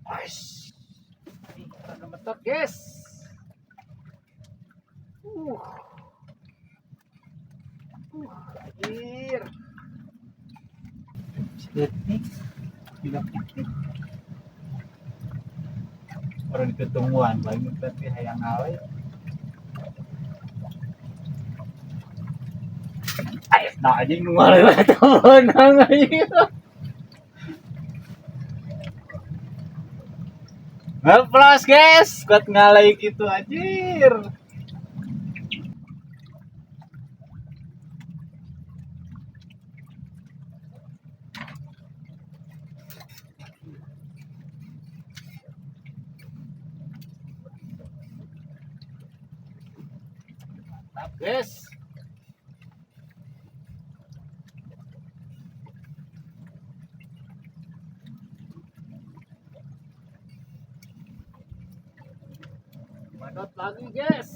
Aish. Gemetot, guys. Uh. Anjir. Detik, tidak detik. Orang diketemuan, paling tapi hayang ngale. Ayo, nah anjing nu ngale menang anjing. Ngeplos guys, kuat ngalai gitu anjir. Mantap guys. Manot lagi guys.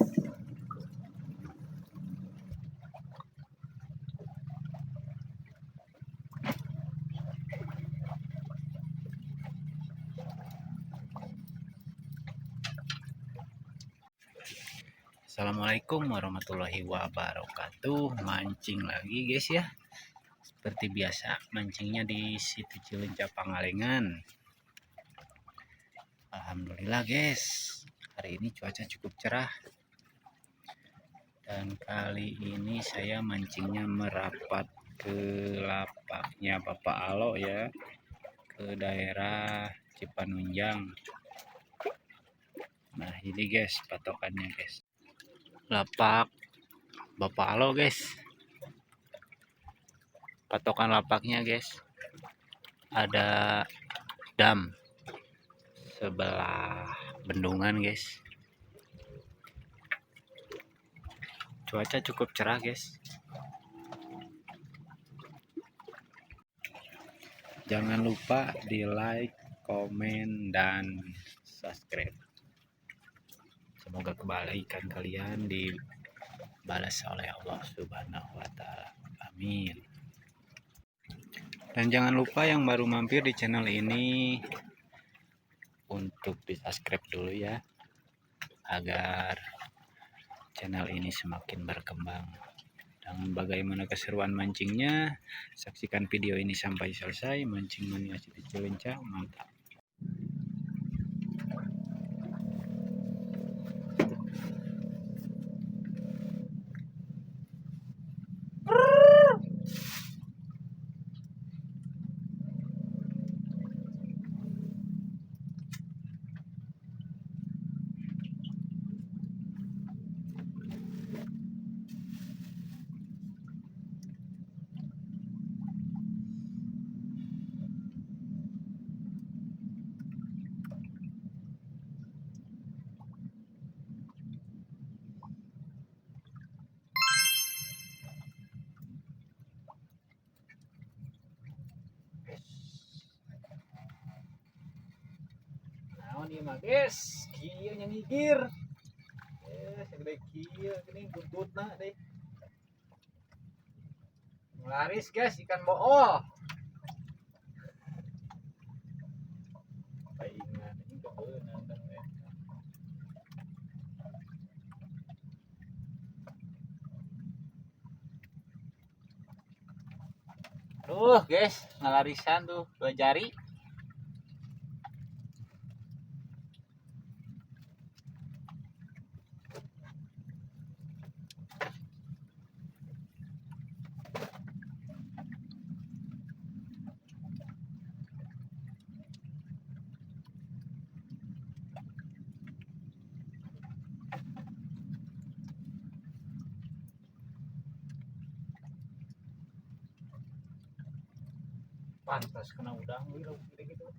Assalamualaikum warahmatullahi wabarakatuh. Mancing lagi guys ya. Seperti biasa mancingnya di situ Cileunca Pangalengan. Alhamdulillah guys, hari ini cuaca cukup cerah. Dan kali ini saya mancingnya merapat ke lapaknya Bapak Alo ya, ke daerah Cipanunjang. Nah ini guys patokannya guys, lapak Bapak Alo guys. Patokan lapaknya guys, ada dam sebelah bendungan guys. Cuaca cukup cerah guys. Jangan lupa di like, komen, dan subscribe. Semoga kebaikan kalian dibalas oleh Allah Subhanahu wa Ta'ala. Amin. Dan jangan lupa yang baru mampir di channel ini untuk di subscribe dulu ya, agar channel ini semakin berkembang. Dan bagaimana keseruan mancingnya, saksikan video ini sampai selesai. Mancing mania Situ Cileunca, mantap. Naon ieu mah guys, kieu nya ngigir. Segede kieu geuning buntutna deui. Laris guys ikan bool. Paingan ini kebeunang dan Duh guys, ngalarisan tuh 2 jari. Pantas kena udang gitu gitu.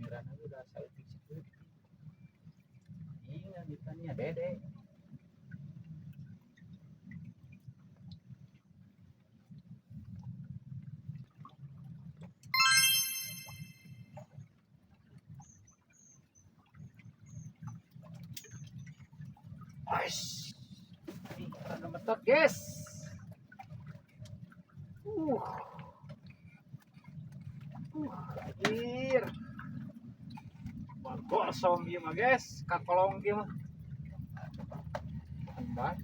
Udah saya Dede. Aish. Rada metot, guys. Uh. Anjir. Gosong ieu mah, guys, kakolong ieu mah. Kembang.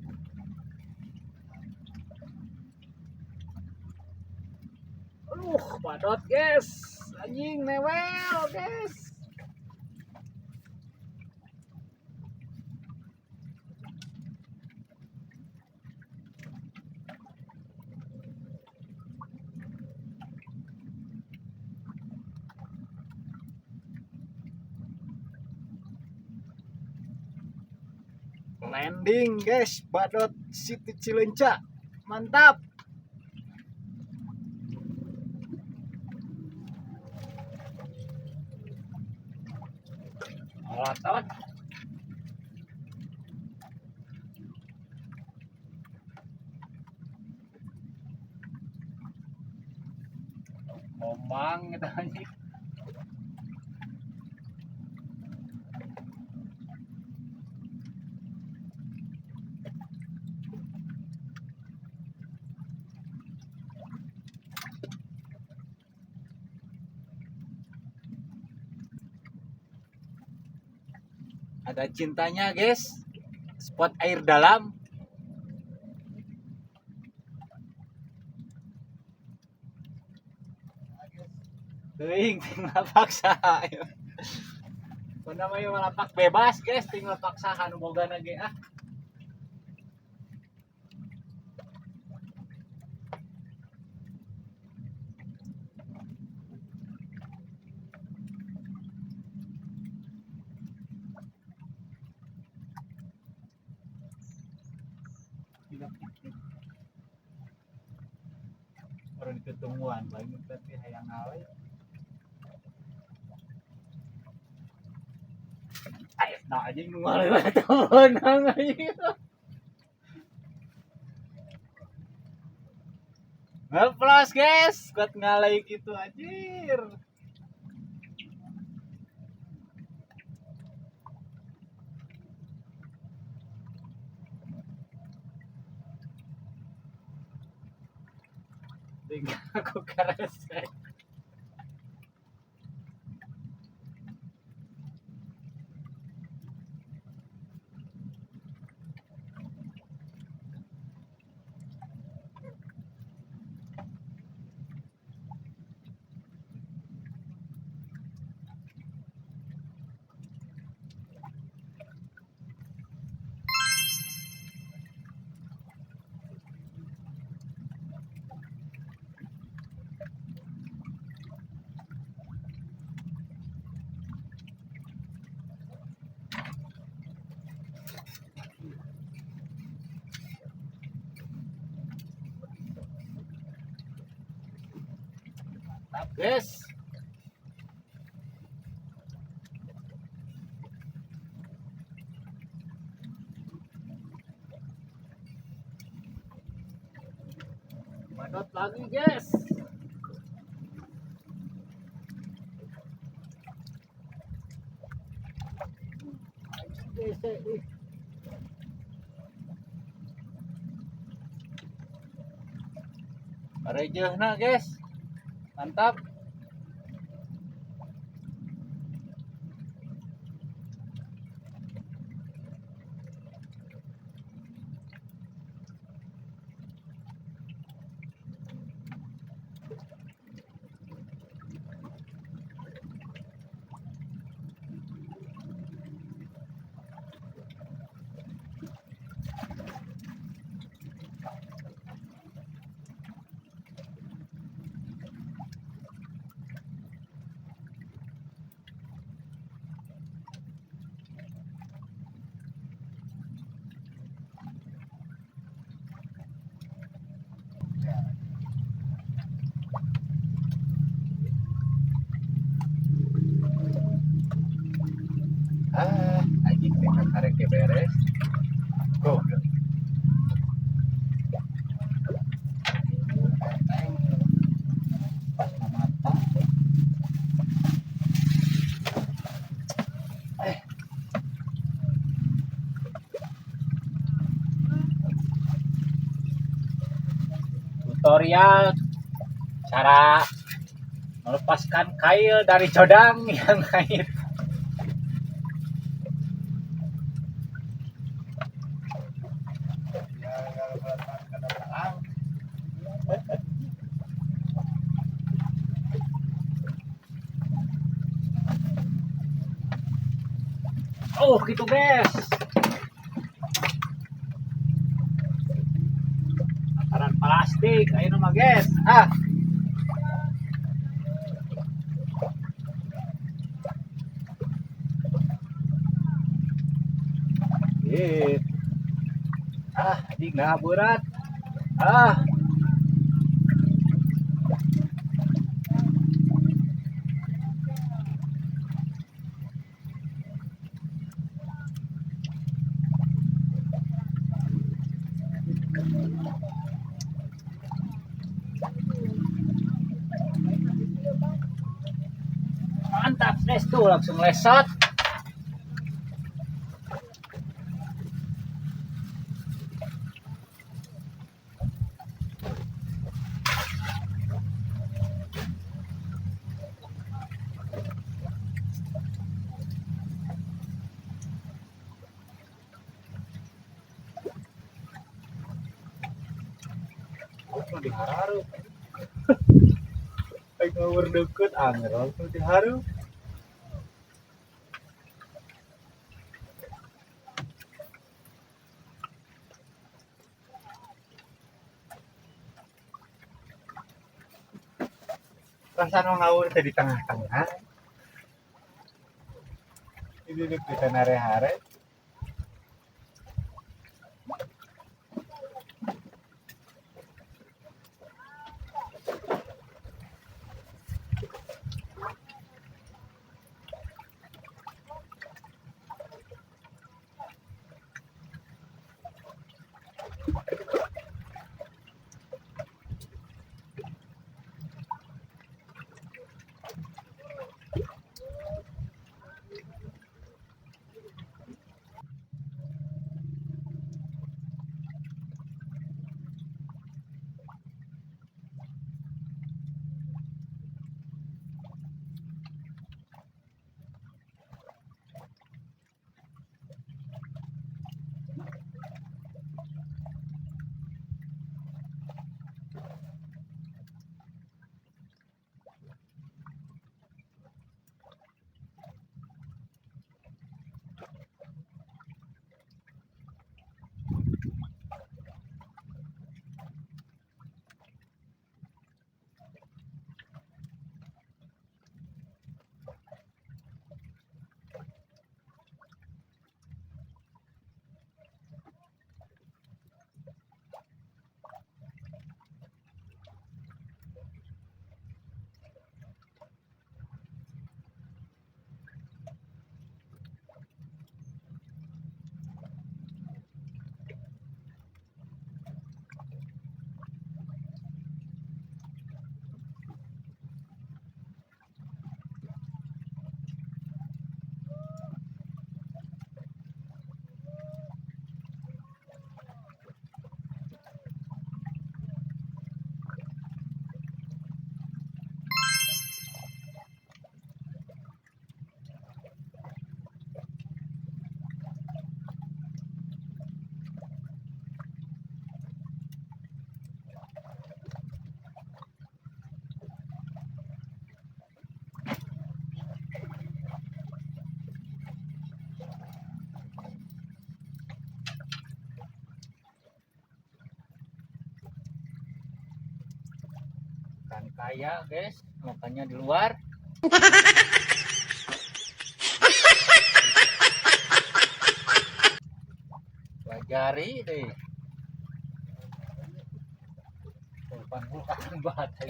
Badot, guys. Anjing newel, guys. Landing, guys, badot Situ Cileunca. Mantap. Alat, alat. Ngomong gitu anjing. Ada cintanya, guys. Spot air dalam. Teuing tinggal paksa. Mana mah ieu lapak bebas, guys, tinggal paksa anu bogana ge ah. Orang ketemuan paling tapi hayang ngale. Ayo, nah anjing nu ngale menang anjing. Ngeplos, guys, kuat ngalai gitu anjir. Tinggal aku keresek. Mantap, guys. Badot lagi, guys. Parejeuhna, guys. Mantap. Ah, anjing teh karek ge beres. Goblok. Pas mata. Eh. Tutorial cara melepaskan kail dari jodang yang ngait. Oh gitu guys. Takaran plastik ayo mah guys. Ah. Ah, anjing nah berat. Ah. Mantap, guys, tuh langsung lesot. Diharu. Aing ngawur deket anger langsung diharu. Perasaan ngawur teh di tengah-tengah. Ini deket hare-hare. Kan kaya guys, makanya di luar. Wajari deh. Bukan batai.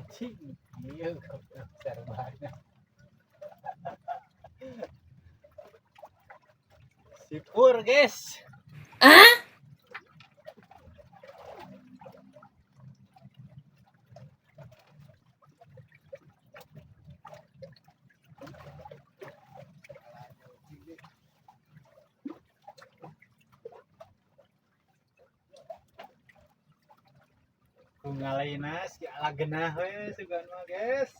Anjing, iya goblok sarbana. Sipur, guys. Ku ngalaina si ala genah we sugan mah, guys.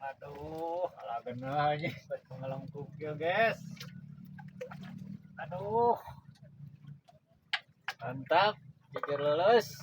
Aduh, ala genah aja ngelengkuk ya, guys. Aduh. Mantap, jujur lulus.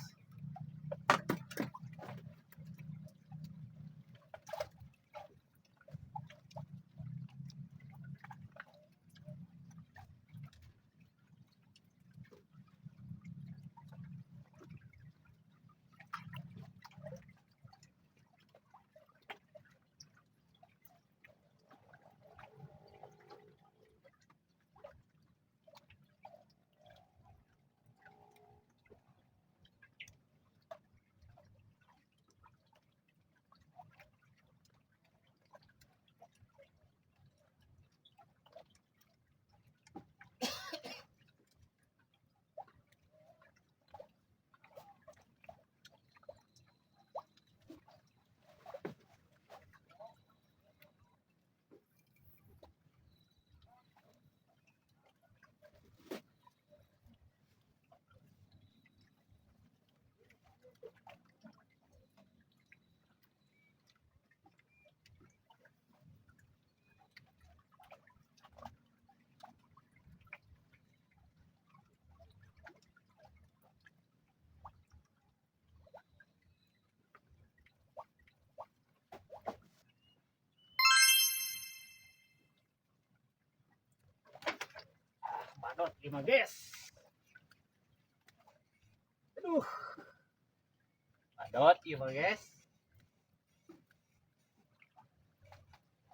Badot 5, guys. Aduh. Badot 5, guys.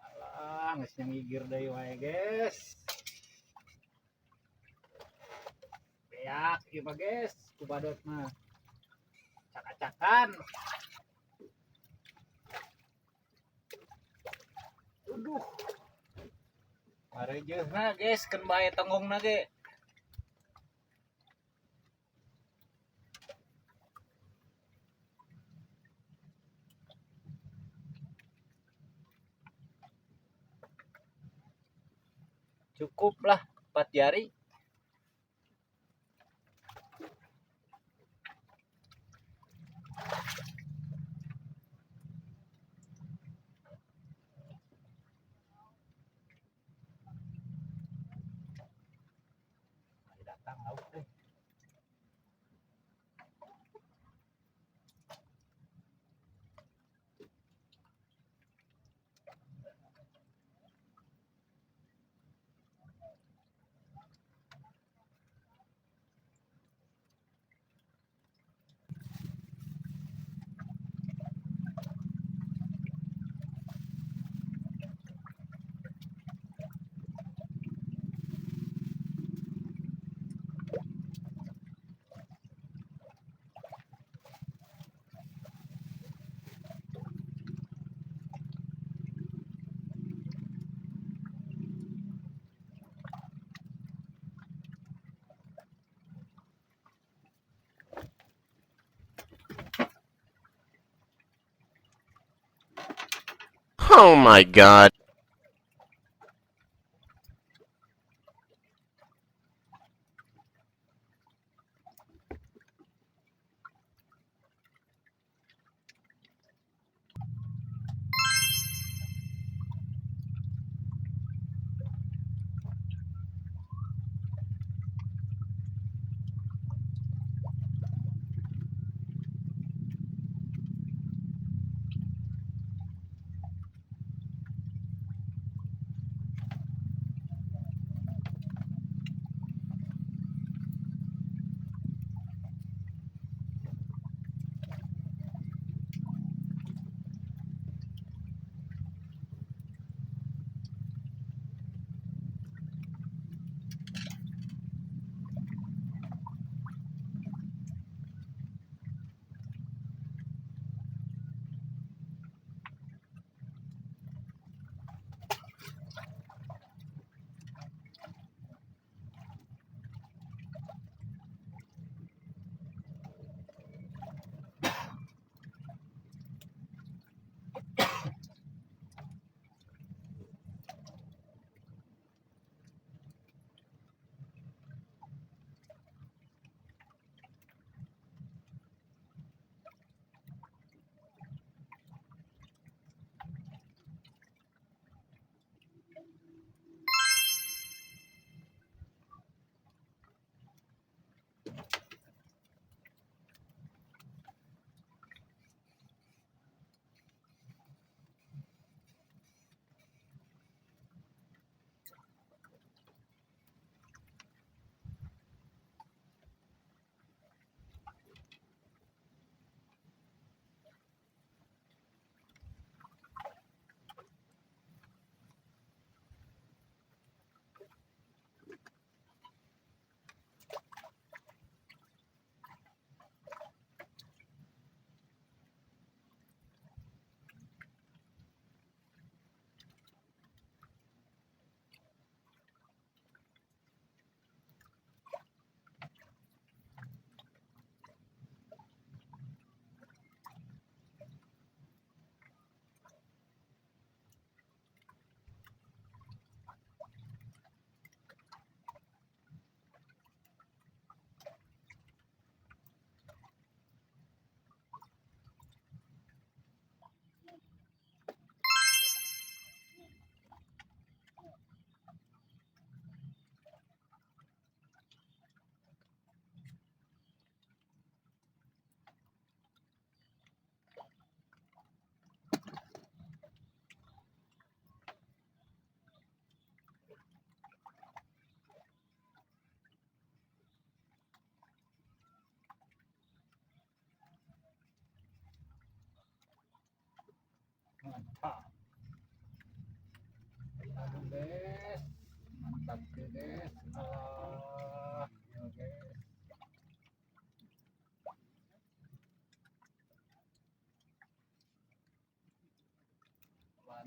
Alah, geus ngigir deui wae, guys. Beak ieu mah, guys, ku badot mah. Cak-cakan. Aduh. Marejeuhna, guys, keun bae tonggongna ge. Cukup lah 4 jari. Datang lauk deh. Oh my God.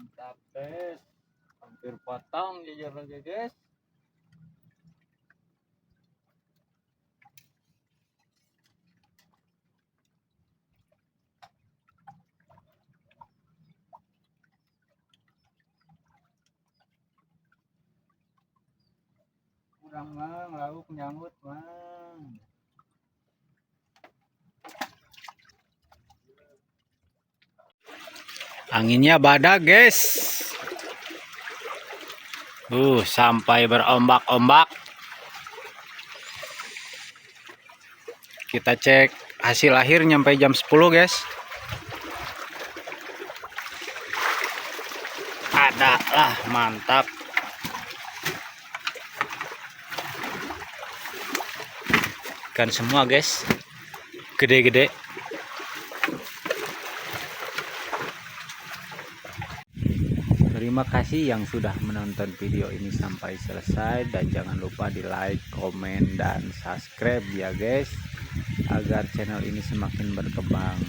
Mantap, guys. Hampir potong jujur lagi, guys. Kurang, Mang, lauk nyanggut, Mang. Anginnya badak, guys. Sampai berombak-ombak. Kita cek hasil akhir nyampe jam 10, guys. Ada lah, mantap. Ikan semua, guys. Gede-gede. Terima kasih yang sudah menonton video ini sampai selesai dan jangan lupa di like, komen, dan subscribe ya guys, agar channel ini semakin berkembang.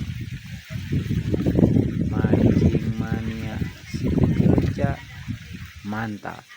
Mancing mania Situ Cileunca, mantap.